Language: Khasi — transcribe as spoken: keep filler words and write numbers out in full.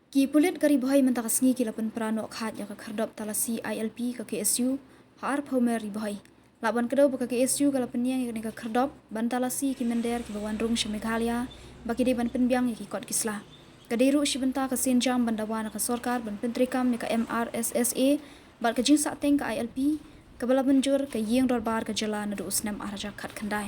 Ki pulit ka Ri Bhoi mynta ka sngi ki la pynpra noh khaj ïa ka khyrdop talasi I L P ka K S U ha arphew mer Ri Bhoi. Lah ban kdew ba ka K S U ka la pynïeng ïa kane ka khyrdop ban talasi ki mynder kiba wan rung sha Meghalaya ba ki dei ban pynbiang ïa ki kot ki sla. Ka dei ruh shi bynta ka sienjam ban dawa na ka sorkar ban pyntreikam ïa ka M R S S A bad ka jingsahteng ka I L P kaba la mynjur ka Ïing Dorbar ka jylla naduh u snem ar hajar khatkhyndai.